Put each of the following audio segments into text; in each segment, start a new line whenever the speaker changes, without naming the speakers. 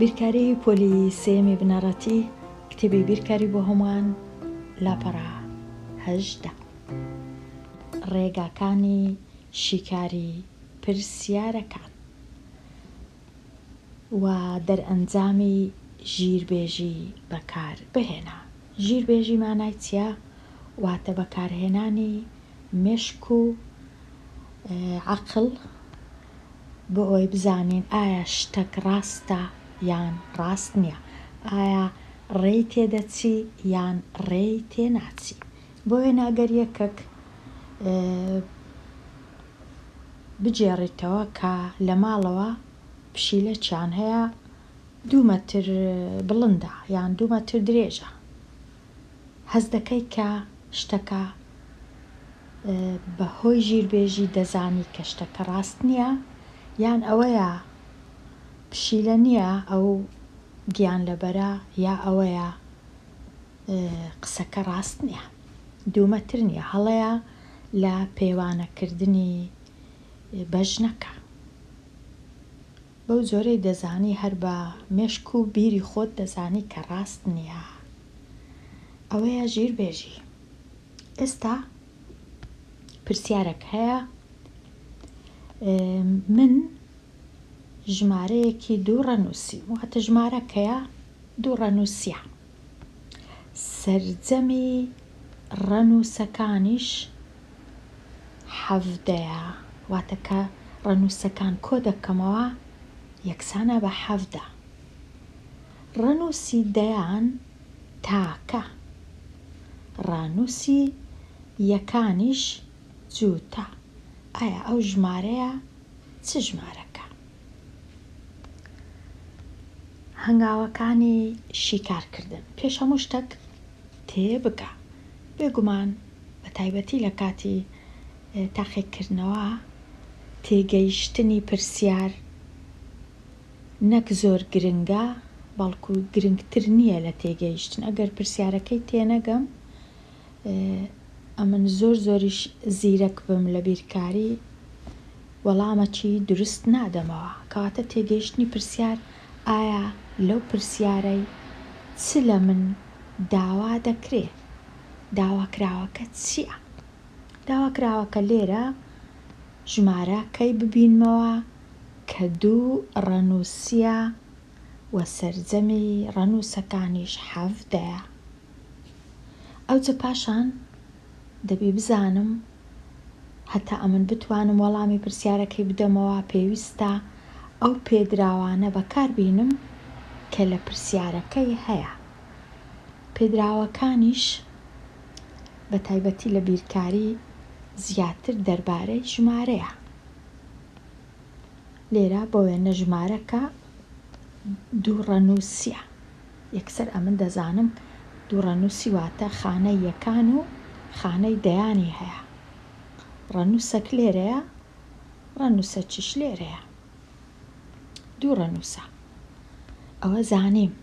بیرکاری پۆلی سێیەمی بنەڕەتی کتێبی بیرکاری بۆ هەمووان لاپەڕە 18. ڕێگاکانی شیکاری پرسیارەکان و دەرئەنجامی ژیربێژی بەکار بهێنە. ژیربێژی مانای چیە؟ واتە بەکارهێنانی مێشک و عەقڵ بۆ ئەوەی بزانین ئایا شتەک ڕاستە یان ڕاست نیە، ئایا ڕێی تێدەچی یان ڕێی تێناچی. بۆ وێنە ئەگەر یەکەک بگێڕیتەوە کە لە ماڵەوە پشیلەکیان هەیە دوو مەتر بڵندە یان دوو مەتر درێژە هەست دەکەی کە شتەکە بە هۆی ژیربێژی دەزانی کە شتەکە ڕاست نییە یان ئەوەیە پشیلە نییە ئەو گیانلەبەرە یا ئەوەیە قسەکە ڕاست نییە دوو مەتر نییە هەڵەیە لە پێوانەکردنی بەژنەکە. بەو جۆرەی دەزانی هەر بە مێشک و بیری خۆت دەزانی کە ڕاست نییە. ئەوەیە ژیر بێژی. ئێستا پرسیارەک هەیە من ژمارەیەکی دوو ڕەنووسیم واتە ژمارەکەیە دوو ڕەنووسیە سەرجەمی ڕەنووسەکانیش حەڤدەیە واتە کە ڕەنووسەکان کۆ دەکەمەوە یەکسانە بە 17. ڕەنووسی دەیان تاکە، ڕانووسی یەکانیش جووتە، ئایا ئەو ژمارەیە چ ژمارەکە؟ هەنگاوەکانی شیکارکردن، پێش هەموو شتەک تێبگە، بێگومان بە تایبەتی لە کاتی تاقیکردنەوە تێگەیشتنی پرسیار نەک زۆر گرنگە بەڵکو گرنگتر نییە لە تێگەیشتن، ئەگەر پرسیارەکەی تێنەگەم ئەمن زۆر زۆریش زیرەک بم لە بیرکاری وەڵامەکی دروست نادەمەوە، کەواتە تێگەیشتنی پرسیار ئایا لەو پرسیارەی چ لە من داوا دەکرێ؟ داواکراوەکە چییە؟ داواکراوەکە لێرە ژمارەکەی ببینمەوە کە دوو ڕەنووسییە و سەرجەمی ڕەنووسەکانیش حەڤدەیە. ئەوجە پاشان دەبی بزانم هەتا ئەمن بتوانم وەڵامی پرسیارەکەی بدەمەوە پێویستە ئەو پێدراوانە بەکار بینم کە لە پرسیارەکەی هەیە. پێدراوەکانیش بە تایبەتی لە بیرکاری زیاتر دەربارەی ژمارەیە. لێرە بۆ وێنە ژمارەکە دوو ڕەنووسیە. یەکسەر ئەمن دەزانم دوو ڕەنووسی واتە خانەی یەکان و خانەی دەیانی هەیە. ڕەنووسەک لێرەیە، ڕەنووسەکیش لێرەیە. دوو ڕەنووسە. ئەوە زانیم.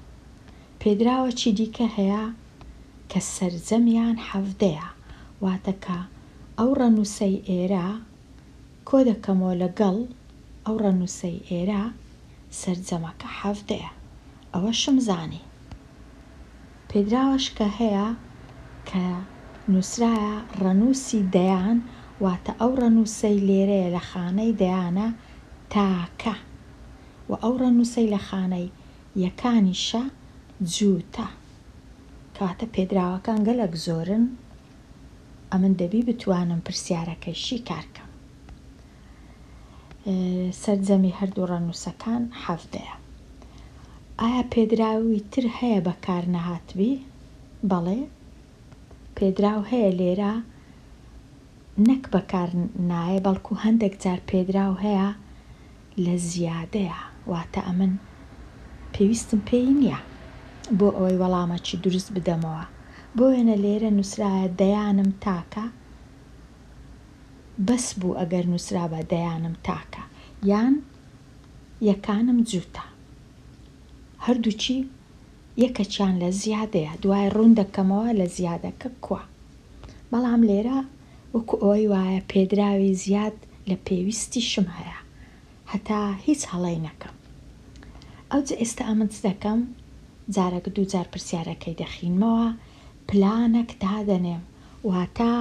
پێدراوەکی دیکە هەیە کە سەرجەمیان حەڤدەیە، واتە کە ئەو ڕەنووسەی ئێرە کۆ دەکەمەوە لە گەڵ ئەو ڕەنووسەی ئێرە سەرجەمەکە حەڤدەیە. ئەوەشم زانی. پێدراوەش کە هەیە کە نووسرایە ڕەنووسی دەیان واتە ئەو ڕەنووسەی لێرەیە لە خانەی دەیانە تاکە و ئەو ڕەنووسەی لە خانەی یەکانیشە جووتە. کەواتە پێدراوەکان گەلەک زۆرن ئەمن دەبی بتوانم پرسیارەکەی شیکار کەم. سەرجەمی هەردوو ڕەنووسەکان حەڤدەیە. ئایا پێدراوی تر هەیە بەکار نەهاتبی؟ بەڵێ پێدراو هەیە لێرە نەک بەکار نایە بەڵکو هەندێک جار پێدراو هەیە لە زیادەیە واتە ئەمن پێویستم پێی نییە بۆ ئەوەی وەڵامەکی دروست بدەمەوە بۆ وێنە لێرە نووسرایە دەیانم تاکە بەس بوو ئەگەر نووسرابا دەیانم تاکە یان یەکانم جووتە هەردووکی یەکەکیان لە زیادەیە دوای ڕوون دەکەمەوە لە زیادەکە کوا بەڵام لێرە وەکو ئەوەی وایە پێدراوی زیاد لە پێویستیشم هەیە هەتا هیچ هەڵەی نەکەم. ئەوجە ئێستا ئەمن چ دەکەم؟ جارەک دووجار پرسیارەکەی دەخینمەوە، پلانەک دادەنێم، واتە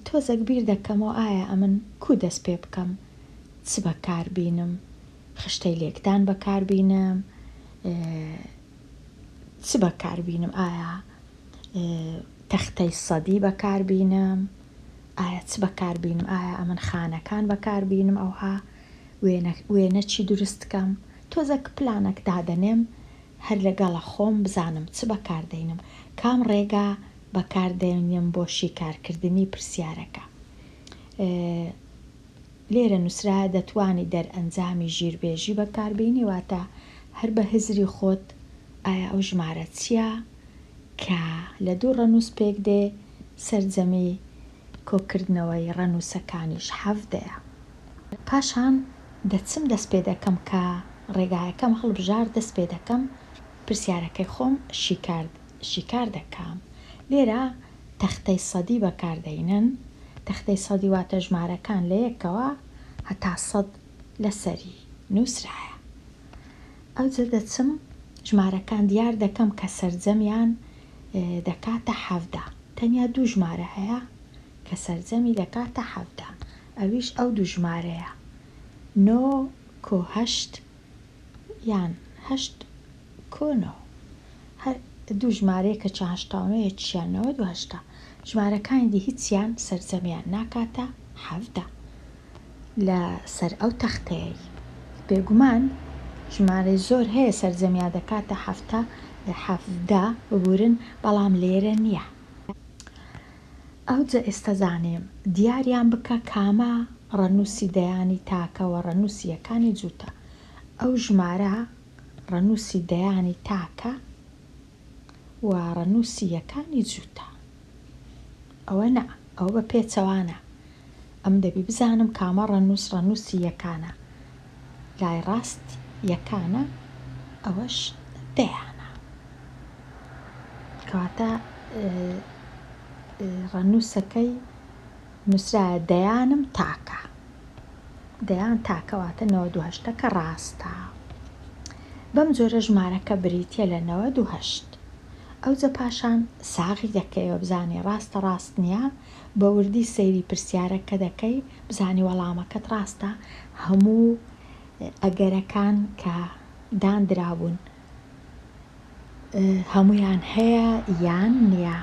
تۆزەک بیر دەکەمەوە ئایا ئەمن کوو دەست پێ بکەم، چ بەکار بینم، خشتەی لێکدان بەکار بینم، چ بەکار بینم، ئایا تەختەی سەدی بەکار بینم، ئایا چ بەکار بینم، ئایا ئەمن خانەکان بەکار بینم ئەوها وێنە وێنە چی دروست کەم تۆزەک پلانەک دادەنێم هەر لەگەڵە خۆم بزانم چ بەکار دەینم کام ڕێگا بەکار دەینم بۆ شیکار کردنی پرسیارەکە لێرە نوسرایە دەتوانی دەرئەنجامی ژیربێژی بەکار بینی واتە هەر بە هزری خۆت ئایا ئەو ژمارە چیە کە لە دوو ڕەنوس پێک دێ سەرجەمی کۆکردنەوەی ڕەنوسەکانیش حەڤدەیە. پاشان دەچم دەست پێ دەکەم کە ڕێگایەکەم هەڵبژارد دەست پێ دەکەم پرسیارەکەی خۆم شیکار شیکار دەکەم لێرە تەختەی سەدی بەکار دەینن تەختەی سەدی واتە ژمارەکان لە یەکەوە هەتا سەد لەسەری نوسرایە ئەوجە دەچم ژمارەکان دیار دەکەم کە سەرجەمیان دەکاتە 17 تەنیا دوو ژمارە هەیە کە سەرجەمی دەکاتە 17 ئەویش ئەو دوو ژمارەیە نۆ کۆ هەشت یان هەشت کۆ نۆ هەر دوو ژمارەیە کە چیان 89 یەکیشیان 98 ە ژمارەکانی دی هیچیان سەرجەمیان ناکاتە 17 لە سەر ئەو تەختەیەی. بێگومان ژمارەی زۆر هەیە سەرجەمیان دەکاتە حەفتا 17 ببورن بەڵام لێرە نییە. ئەوجە ئێستا زانیم دیاریان بکە کامە ڕەنووسی دەیانی تاکە وە ڕەنووسی یەکانی جووتە ئەو ژمارە ڕەنووسی دەیانی تاکە و ڕەنووسی یەکانی جووتە ئەوە نا ئەوە بە پێچەوانە ئەم دەبی بزانم کامە ڕەنووس ڕەنووسی یەکانە لای ڕاست یەکانە ئەوەش دەیانە کەواتە ڕەنووسەکەی نووسرایە دەیانم تاکە دەیان تاکە واتە 98 ەکە ڕاستە بەم جۆرە ژمارەکە بریتیە لە 98 ئەوجە پاشان ساغی دەکەیەوە بزانی ڕاستە ڕاست نییە بە وردی سەیری پرسیارەکە دەکەی بزانی وەڵامەکەت ڕاستە هەموو ئەگەرەکان کە داندرابوون هەموویان هەیە یان نییە؟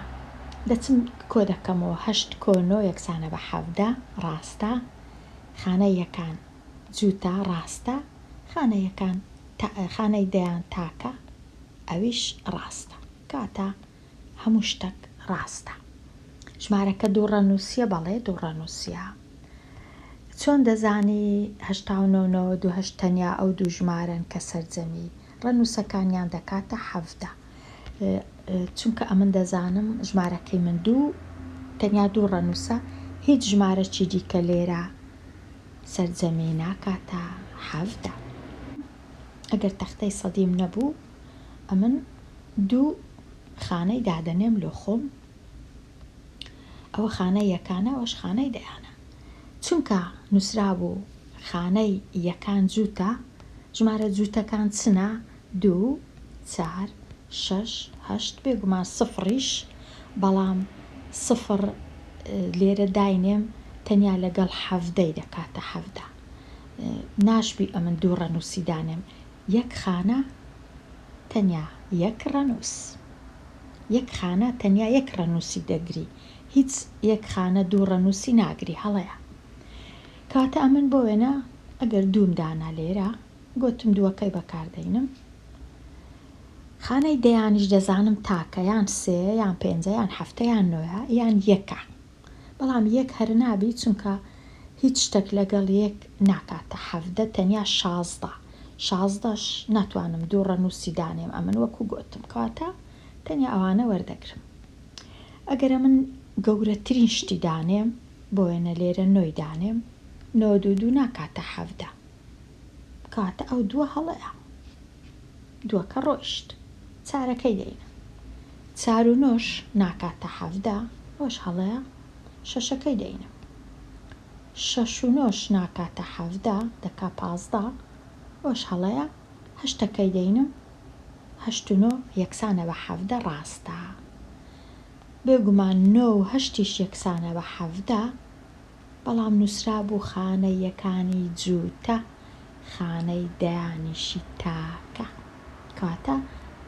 دەچم کۆ دەکەمەوە هەشت کۆ نۆ یەکسانە بە 17 ڕاستە خانەی یەکان جووتە ڕاستە خانە یەکان خانەی دەیان تاکە ئەویش ڕاستە کاتە هەموو شتەک ڕاستە ژمارەکە دوو ڕەنووسیە بەڵێ دوو ڕەنووسیە چۆن دەزانی 89 98 تەنیا ئەو دوو ژمارەن کە سەرجەمی ڕەنووسەکانیان دەکاتە 17 چونکە ئەمن دەزانم ژمارەکەی من دوو تەنیا دوو ڕەنووسە هیچ ژمارەکی دیکە لێرە سەرجەمی ناکاتە 17 ئەگەر تەختەی سەدیم نەبوو ئەمن دوو خانەی دادەنێم لۆ خۆم ئەوە خانەی یەکانە ئەوەش خانەی دەیانە چونکە نووسرابوو خانەی یەکان جووتە ژمارە جووتەکان چنە دوو چار شەش هەشت بێگومان سفڕیش بەڵام سفڕ لێرە داینێم تەنیا لەگەڵ حەڤدەی دەکاتە 17 ناشبی ئەمن دوو ڕەنووسی دانێم یەک خانە تەنیا یەک ڕەنووس یەک خانە تەنیا یەک ڕەنووسی دەگری هیچ یەک خانە دوو ڕەنووسی ناگری هەڵەیە کەواتە ئەمن بۆ وێنە ئەگەر دووم دانا لێرە گۆتم دووەکەی بەکاردەینم خانەی دەیانیش دەزانم تاکە یان سێیە یان پێنجە یان حەفتە یان نۆیە یان یەکە بەڵام یەک هەر نابی چونکە هیچ شتەک لەگەڵ یەک ناکاتە 17 تەنیا 16 شازدەش ناتوانم دوو ڕەنووسی دانێم ئەمن وەکو گۆتم کەواتە تەنیا ئەوانە وەردەگرم ئەگەر ئەمن گەورەترین شتی دانێم بۆ وێنە لێرە نۆی دانێم نۆ دوو دوو ناکاتە 17 کەواتە ئەو دووە هەڵەیە دووەکە ڕۆیشت چارەکەی دەینم چار و نۆش ناکاتە 17 ئەوش هەڵەیە شەشەکەی دەینم شەش و نۆش ناکاتە 17 دەکا 15 ئەوش هەڵەیە. هەشتەکەی دەینم هەشت و نۆ یەکسانە بە 17 ڕاستە. بێگومان نۆ و هەشتیش یەکسانە بە 17 بەڵام نووسرابوو خانەی یەکانی جووتە خانەی دەیانیشی تاکە. کەواتە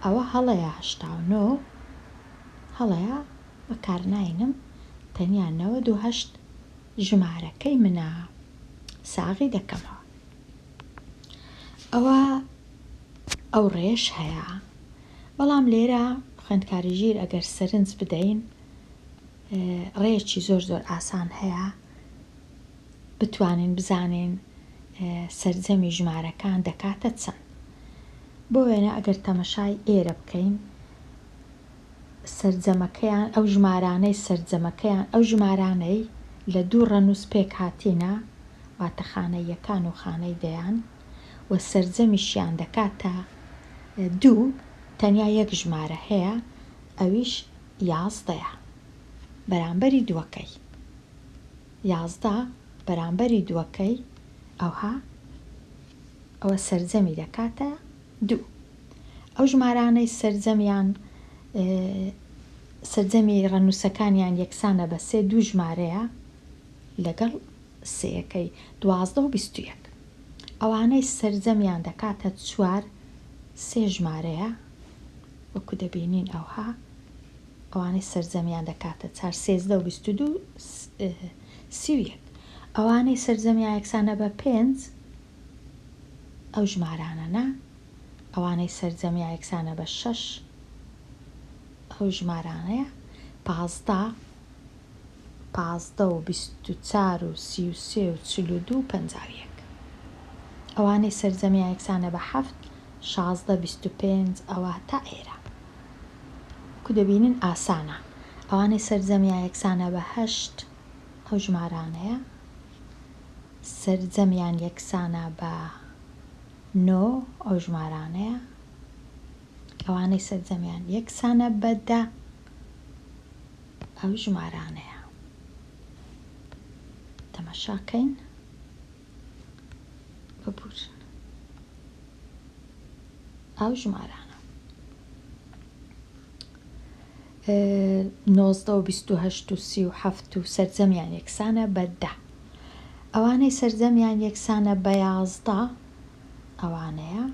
ئەوە هەڵەیە 89 هەڵەیە بەکارناینم تەنیا 98 ژمارەکەی منە ساغی دەکەمەوە. ئەوە ئەو ڕێیەش هەیە بەڵام لێرە خوێندکاری ژیر ئەگەر سەرنج بدەین ڕێیەکی زۆر زۆر ئاسان هەیە بتوانین بزانین سەرجەمی ژمارەکان دەکاتە چەند. بۆ وێنە ئەگەر تەمەشای ئێرە بکەین سەرجەمەکەیان ئەو ژمارانەی سەرجەمەکەیان ئەو ژمارانەی لە دوو ڕەنووس پێک هاتینە واتە خانەی یەکان و خانەی دەیان و سەرجەمیشیان دەکاتە دوو تەنیا یەک ژمارە هەیە ئەویش یازدەیە بەرامبەری دووەکەی 11 بەرامبەری دووەکەی ئەوها ئەوە سەرجەمی دەکاتە دوو. ئەو ژمارانەی سەرجەمیان سەرجەمی ڕەنووسەکانیان یەکسانە بە سێ دوو ژمارەیە لەگەڵ سێیەکەی 12 و 21. ئەوانەی سەرجەمیان دەکاتە چوار سێ ژمارەیە وەکو دەبینین ئەوها ئەوانەی سەرجەمیان دەکاتە چار 13 و 22 31. ئەوانەی سەرجەمیان یەکسانە بە پێنج ئەو ژمارانە نا ئەوانەی سەرجەمیان یەکسانە بە شەش ئەو ژمارانەیە 15 15 و 24 و 33 و 42 و 51 ئەوانەی سەرجەمیان یەکسانە بە حەفت 16 25 ئەوە تا ئێرە کو دەبینن ئاسانە ئەوانەی سەرجەمیان یەکسانە بە هەشت ئەو ژمارانەیە سەرجەمیان یەکسانە بە نۆ ئەو ژمارانەیە ئەوانەی سەرجەمیان یەکسانە بە دە ئەو ژمارانەیە تەماشاکەین ببورن ئەو ژمارانە 19 و 28 و 37 و سەرجەمیان یەکسانە بە دە ئەوانەی سەرجەمیان یەکسانە بە یازدە ئەوانەیە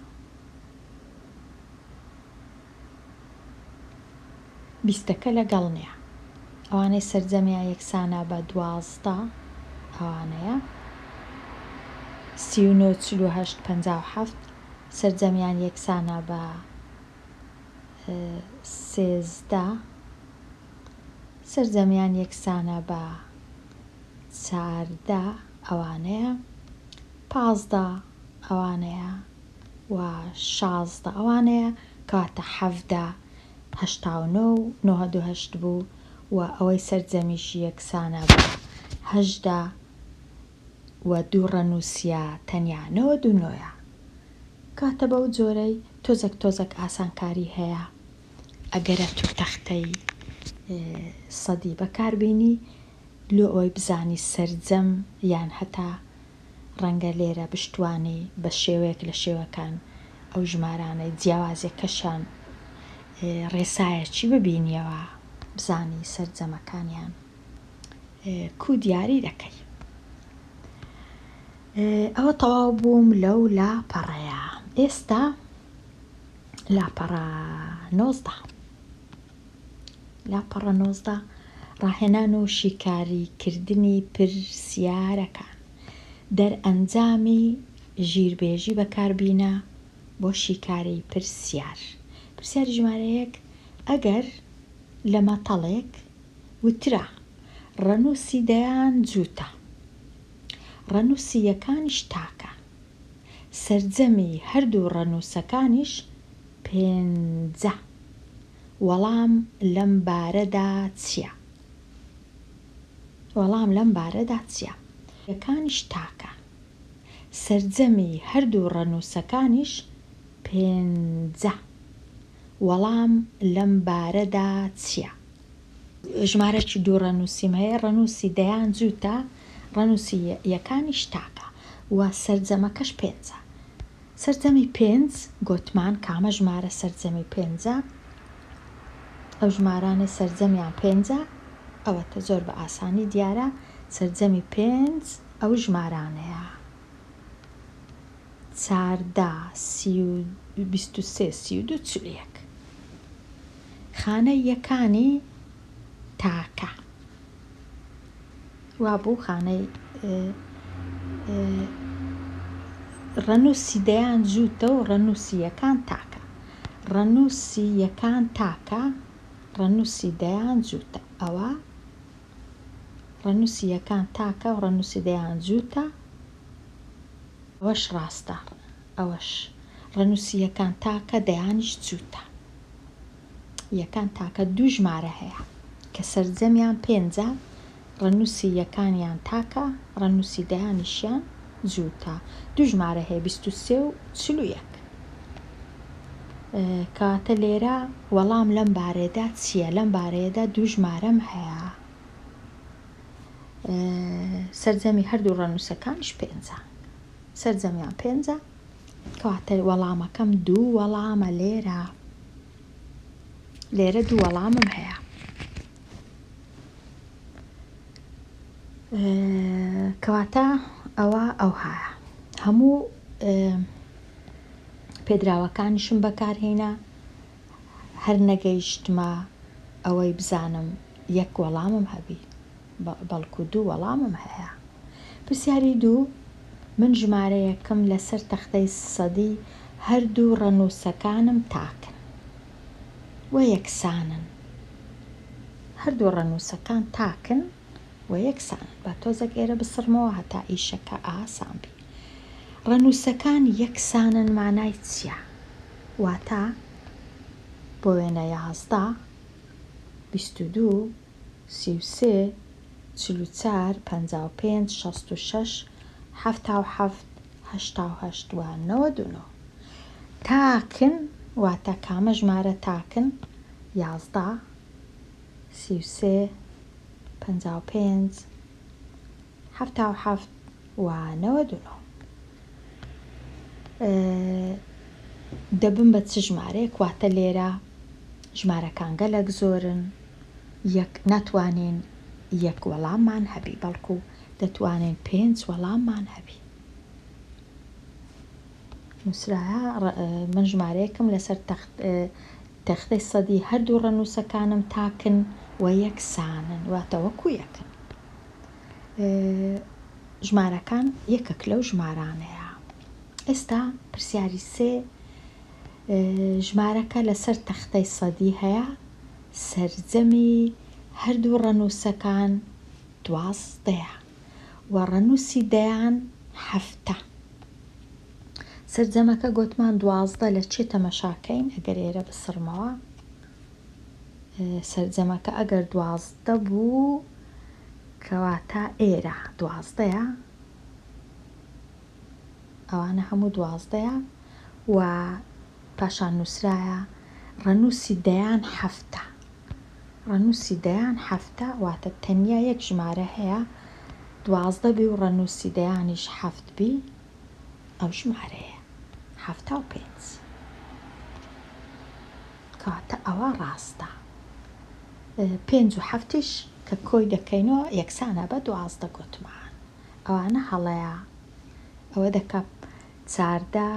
بیستەکە لەگەڵ نییە ئەوانەی سەرجەمیان یەکسانە بە دوازدە ئەوانەیە 39 48 57 سەرجەمیان یەکسانە بە سێزدە سەرجەمیان یەکسانە بە چاردە ئەوانەیە 15 ئەوانەیە و 16 ئەوانەیە کەواتە حەڤدە 89 و 98 بوو و ئەوەی سەرجەمیشی یەکسانە بە هەژدە و دوو ڕەنووسیە تەنیا 99ە کاتە بەو جۆرەی تۆزەک تۆزەک ئاسانکاری هەیە ئەگەرە تو تەختەی سەدی بەکاربینی لۆ ئەوەی بزانی سەرجەم یان هەتا ڕەنگە لێرە بشتوانی بە شێوەیەک لە شێوەکان ئەو ژمارانەی جیاوازیەکەشیان ڕێسایەکی ببینیەوە بزانی سەرجەمەکانیان کو دیاری دەکەی. ئەوە تەواو بووم لەو لاپەڕەیە. ئێستا لاپەڕە نۆزدە لاپەڕە نۆزدە ڕاهێنان و شیکاریکردنی پرسیارەکان دەرئەنجامی ژیربێژی بەکاربینە بۆ شیکاری پرسیار پرسیاری ژمارە یەک ئەگەر لە مەتەڵێک وترا ڕەنووسی دەیان جووتە ڕەنووسی یەکانیش تاکە سەرجەمی هەردوو ڕەنووسەکانیش پێنجە وەڵام لەم بارەدا چییە؟ وەڵام لەم بارەدا چییە؟ یەکانیش تاکە سەرجەمی هەردوو ڕەنووسەکانیش پێنجە وەڵام لەم بارەدا چییە؟ ژمارەکی دوو ڕەنووسیم هەیە ڕەنووسی دەیان جووتە ڕەنووسی یەکانیش تاکە و سەرجەمەکەش پێنجە. سەرجەمی پێنج گۆتمان کامە ژمارە سەرجەمی پێنجە؟ ئەو ژمارانەی سەرجەمیان پێنجە ئەوەتە زۆر بە ئاسانی دیارە سەرجەمی پێنج ئەو ژمارانەیە. 14 23 32 41. خانەی یەکانی تاکە. وابوو خانەی ڕەنووسی دەیان جووتە و ڕەنووسی یەکان تاکە. ڕەنووسی یەکان تاکە، ڕەنووسی دەیان جووتە. ئەوە ڕەنووسی یەکان تاکە و ڕەنووسی دەیان جووتە. ئەوەش ڕاستە. ئەوەش ڕەنووسی یەکان تاکە، دەیانیش جووتە. یەکان تاکە دوو ژمارە هەیە کە سەرجەمیان پێنجە، ڕەنووسی یەکانیان تاکە، ڕەنووسی دەیانیشیان جووتە. دوو ژمارە هەیە 23 و 41. کەواتە لێرە وەڵام لەم بارەیەدا چییە؟ لەم بارەیەدا دوو ژمارەم هەیە. سەرجەمی هەردوو ڕەنووسەکانیش پێنجە. سەرجەمیان پێنجە. کەواتە وەڵامەکەم دوو وەڵامە لێرە. لێرە دوو وەڵامم هەیە. کەواتە ئەوە ئەوهایە. هەموو پێدراوەکانیشم بەکارهێنا هەر نەگەیشتمە ئەوەی بزانم یەک وەڵامم هەبی بەڵکو دوو وەڵامم هەیە. پرسیاری دوو، من ژمارەیەکم لەسەر تەختەی سەدی هەردوو ڕەنووسەکانم تاکن و یەکسانن. هەردوو ڕەنووسەکان تاکن و یەکسانن. با تۆزێک ئێرە بسڕمەوە هەتا ئیشەکە ئاسان بی. ڕەنووسەکان یەکسانن مانای چییە؟ واتە بۆ وێنە 11، 22، 33، 44، 55، 66، 77، 88 و 99 تاکن، واتە کامە ژمارە تاکن؟ 11، 33، 55، 77 و 99. دەبم بە چ ژمارەیەک؟ واتە لێرە ژمارەکان گەلەک زۆرن، یەک ناتوانین یەک وەڵاممان هەبی، بەڵکو دەتوانین پێنج وەڵاممان هەبی. نووسرایە من ژمارەیەکم لەسەر تەختەی سەدی هەردوو ڕەنووسەکانم تاکن و یەکسانن، واتە وەکو یەکن. ژمارەکان یەکەک لەو ژمارانەیە. ئێستا پرسیاری سێ، ژمارەکە لەسەر تەختەی سەدی هەیە، سەرجەمی هەردوو ڕەنووسەکان دوازدەیە و ڕەنووسی دەیان حەفتە. سەرجەمەکە گۆتمان دوازدە لە چێ تەمەشاکەین؟ ئەگەر ئێرە بسڕمەوە سەرجەمەکە ئەگەر دوازدە بوو کەواتە ئێرە دوازدەیە، ئەوانە هەموو دوازدەیە و پاشان نووسرایە ڕەنووسی دەیان حەفتە. ڕەنووسی دەیان حەفتە واتە تەنیا یەک ژمارە هەیە دوازدە بی و ڕەنووسی دەیانیش حەفت بی، ئەو ژمارەیە 75. کەواتە ئەوە ڕاستە. پێنج و حەفتیش کە کۆی دەکەینەوە یەکسانە بە دوازدە گۆتمان. ئەوانە هەڵەیە. ئەوە دەکا چاردە،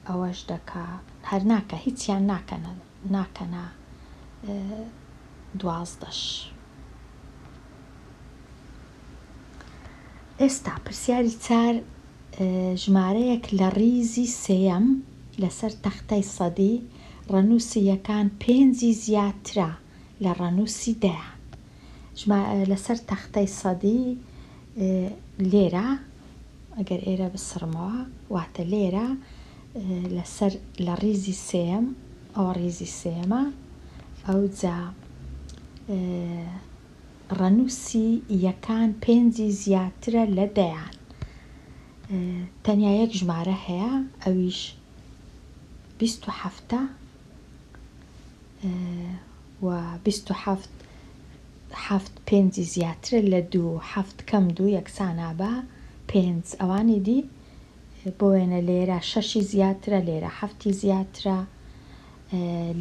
ئەوەش دەکا هەر ناکە، هیچیان ناکەنە، ناکەنە دوازدەش. ئێستا پرسیاری چار، ژمارەیەک لە ڕیزی سێیەم لەسەر تەختەی سەدی ڕەنووسی یەکان پێنجی زیاترە لە ڕەنووسی دەیان. لەسەر تەختەی سەدی لێرە ئەگەر ئێرە بسڕمەوە واتە لێرە لەسەر لە ڕیزی سێیەم، ئەوە ڕیزی سێیەمە، ئەوجا ڕەنووسی یەکان پێنجی زیاترە لە دەیان. تەنیا یەک ژمارە هەیە ئەویش 27 و 27 حەفت پێنجی زیاترە لە دوو، حەفت کەم دوو یەکسانە بە پێنج. ئەوانی دی بۆ وێنە لێرە شەشی زیاترە، لێرە حەفتی زیاترە،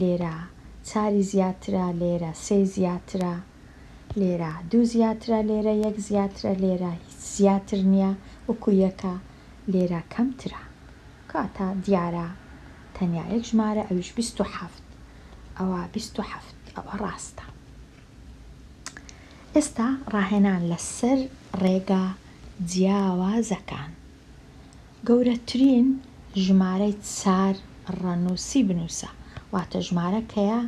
لێرە چاری زیاترە، لێرە سێی زیاترە، لێرە دوو زیاترە، لێرە یەک زیاترە، لێرە هیچ زیاتر نییە وەکو یەکە، لێرە کەمترە. کەواتە دیارە تەنیا یەک ژمارە ئەویش 27. ئەوە 27 ئەوە ڕاستە. ئێستا ڕاهێنان لەسەر ڕێگا جیاوازەکان. گەورەترین ژمارەی چار ڕەنووسی بنووسە، واتە ژمارەکەیە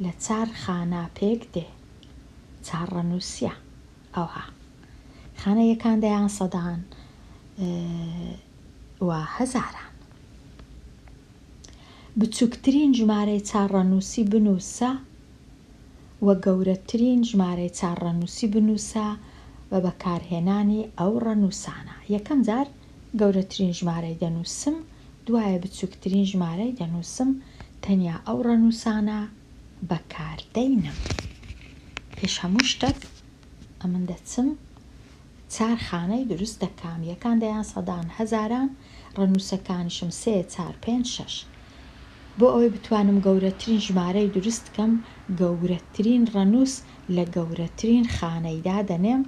لە چار خانە پێک دێ. چار ڕەنووسیە. ئەوها. خانە یەکان دەیان سەدان و هەزاران. بچووکترین ژمارەی چار ڕەنووسی بنووسە و گەورەترین ژمارەی چار ڕەنووسی بنووسە بە بەکارهێنانی ئەو ڕەنووسانە. یەکەم جار گەورەترین ژمارەی دەنووسم، دوایە بچووکترین ژمارەی دەنووسم، تەنیا ئەو ڕەنووسانە بەکاردەینم. پێش هەموو شتەک ئەمن دەچم چار خانەی دروست دەکەم، یەکان دەیان سەدان هەزاران، ڕەنووسەکانیشم سێ چار پێنج شەش. بۆ ئەوەی بتوانم گەورەترین ژمارەی دروست کەم، گەورەترین ڕەنووس لە گەورەترین خانەی دادەنێم،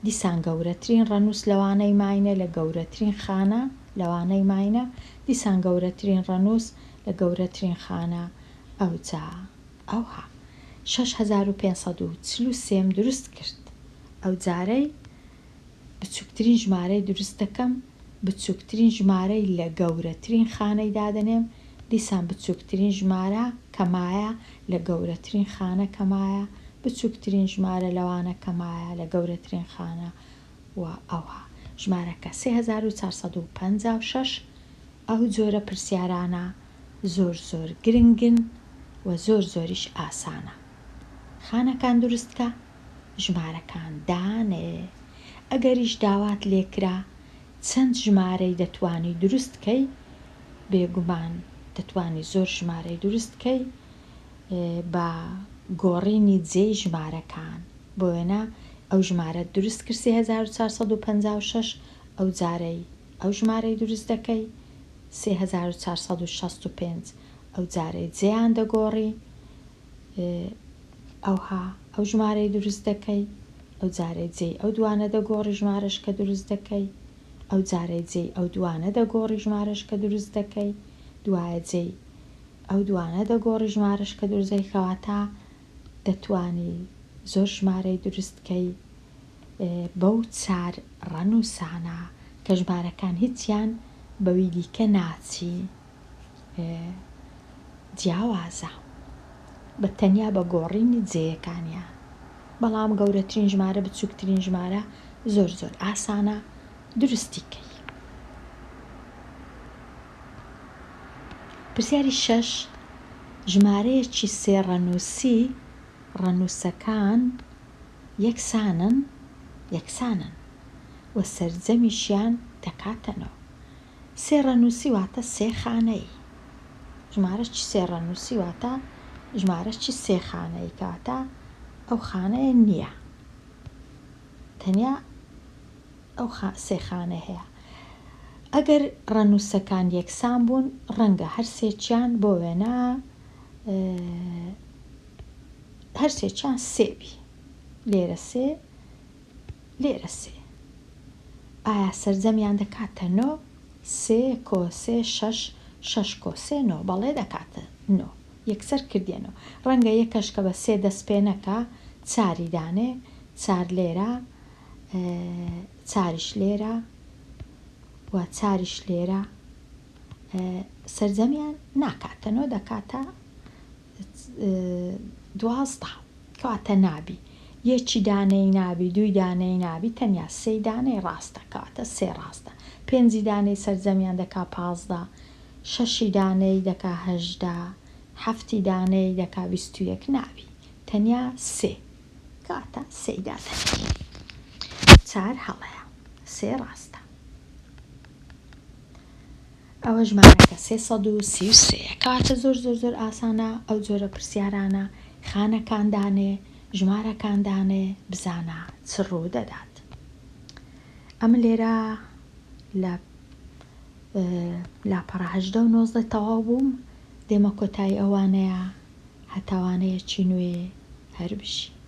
دیسان گەورەترین ڕەنووس لەوانەی ماینە لە گەورەترین خانە لەوانەی ماینە، دیسان گەورەترین ڕەنووس لە گەورەترین خانە، ئەوجا ئەوها 6543 م دروست کرد. ئەوجارەی بچووکترین ژمارەی دروست دەکەم، بچووکترین ژمارەی لە گەورەترین خانەی دادەنێم، دیسان بچووکترین ژمارە کە مایە لە گەورەترین خانە کە مایە، بچووکترین ژمارە لەوانە کە مایە لە گەورەترین خانە و ئەوها. ژمارەکە 3456. ئەو جۆرە پرسیارانە زۆر زۆر گرنگن و زۆر زۆریش ئاسانە. خانەکان دروست کە، ژمارەکان دانێ. ئەگەریش داوات لێکرا چەند ژمارەی دەتوانی دروست کەی، بێگومان دەتوانی زۆر ژمارەی دروست کەی بە گۆڕینی جێی ژمارەکان. بۆ وێنە ئەو ژمارەت دروست کرد 3456، ئەو جارەی ئەو ژمارەی دروست دەکەی 3465، ئەو جارەی جێیان دەگۆڕی ئەوها ئەو ژمارەی دروست دەکەی، ئەو جارەی جێی ئەو دوانە دەگۆڕی ژمارەش کە دروست دەکەی، ئەو جارەی جێی ئەو دوانە دەگۆڕی ژمارەش کە دروست دەکەی، دوایە جێی ئەو دوانە دەگۆڕی ژمارەش کە دروست دەکەی، کەواتە دەتوانی زۆر ژمارەی دروست کەی بەو چار ڕەنووسانە کە ژمارەکان هیچیان بەوی دیکە ناچی جیاوازە بە تەنیا بە گۆڕینی جێیەکانیان بەڵام گەورەترین ژمارە بچووکترین ژمارە زۆر زۆر ئاسانە دروستی کەی. پرسیاری شەش، ژمارەیەکی سێ ڕەنووسی ڕەنووسەکان یەکسانن یەکسانن و سەرجەمیشیان دەکاتە نۆ. سێ ڕەنووسی واتە سێ خانەیی. ژمارەکی سێ ڕەنووسی واتە ژمارەکی سێ خانەیی کەواتە ئەو خانەیە نییە. تەنیا ئەو سێ خانەی هەیە. ئەگەر ڕەنووسەکان یەکسان بوون ڕەنگە هەر سێکیان بۆ وێنە هەر سێکیان سێ بی. لێرە سێ لێرە سێ. ئایا سەرجەمیان دەکاتە نۆ؟ سێ کۆ سێ شەش، شەش کۆ سێ نۆ. بەڵێ دەکاتە نۆ. یەکسەر کردیە نۆ. ڕەنگە یەکەش کە بە سێ دەست پێ نەکا چاری دانێ، چار لێرە، چاریش لێرە و چاریش لێرە. سەرجەمیان ناکاتە نۆ دەکاتە 12. کەواتە نابی یەکی دانەی نابی دووی دانەی نابی تەنیا سێی دانەی ڕاستە کەواتە سێ ڕاستە پێنجی دانەی سەرجەمیان دەکا 15 شەشی دانەی دەکا 18 حەفتی دانەی دەکا 21 نابی تەنیا سێ کەواتە سێی دادەنێی چار هەڵەیە سێ ڕاستە. ئەوە ژمارەکە 333 یە کەواتە زۆر زۆر زۆر ئاسانە ئەو جۆرە پرسیارانە خانەکان دانێ ژمارەکان دانێ بزانە چ ڕوو دەدات ئەمن لێرە لە. لاپەڕە 18 و 19 تەواو بووم، دێمە کۆتایی ئەو وانەیە هەتا وانەیەکی نوێ هەر بژی.